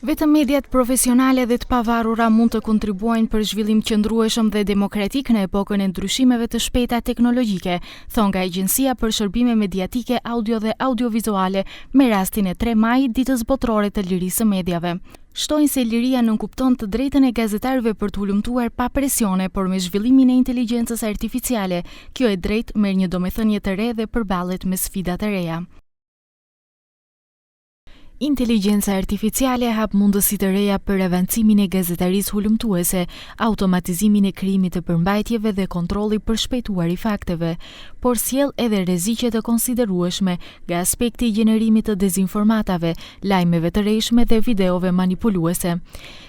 Vetëm mediat profesionale dhe të pavarura mund të kontribuojnë për zhvillim të qëndrueshëm dhe demokratik në epokën e ndryshimeve të shpejta teknologjike, thonë nga Agjencia për Shërbime Mediatike Audio dhe Audiovizuale me rastin e 3 majit, Ditës Botërore të Lirisë së Mediave. Shtojnë se liria nënkupton të drejtën e gazetarëve për të hulumtuar pa presione, por me zhvillimin e inteligjencës artificiale, kjo e drejtë merr një domethënie të re dhe përballet me sfida të reja. Inteligjenca artificiale hap mundësi të reja për avancimin e gazetarisë hulumtuese, automatizimin e krijimit të përmbajtjeve dhe kontrolli i përshpejtuar i fakteve, por sjell edhe rreziqe të konsiderueshme nga aspekti i gjenerimit të dezinformatave, lajmeve të rrejshme dhe videove manipuluese.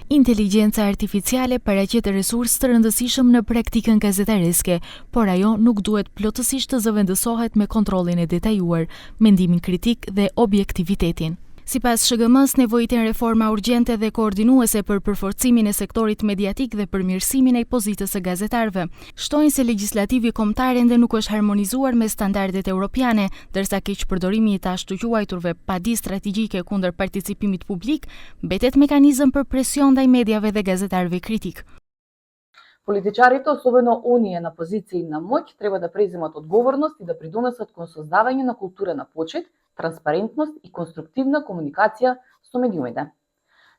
Inteligjenca artificiale paraqet resurs të rëndësishëm në praktikën gazetareske, por ajo nuk duhet plotësisht të zëvendësohet me kontrollin e detajuar, mendimin kritik dhe objektivitetin. Sipas SHGM-së, nevojiten reforma urgjente dhe koordinuese për përforcimin e sektorit mediatik dhe përmirësimin e pozitës së gazetarëve. Shtojnë se legjislativi kombëtar ende nuk është harmonizuar me standardet europiane, ndërsa keqpërdorimi i të ashtuquajturve padi strategjike kundër participimit publik mbetet mekanizëm për presion ndaj mediave dhe gazetarëve kritikë. Политичарите, особено оние на позиции на моќ, треба да преземат одговорност и да придонесат кон создавање на култура на почит, транспарентност и конструктивна комуникација со медиумите.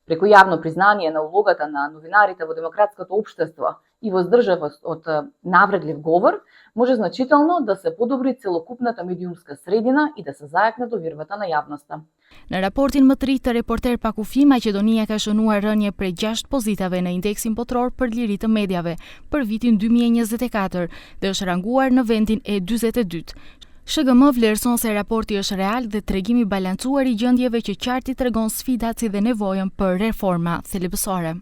Преку јавно признание на улогата на новинарите во демократското општество и воздржаност од навредлив говор, може значително да се подобри целокупната медиумска средина и да се зајакне довербата на јавноста. Në raportin më të ri të Reporter pa Kufi, Maqedonia ka shënuar rënie prej 6 pozitave në indeksin botëror për liri të mediave për vitin 2024 dhe është ranguar në vendin e 42. SHGM vlerëson se raporti është real dhe tregimi i balancuar i gjendjeve që qartë i tregon sfidat si dhe nevojën për reforma thelbësore.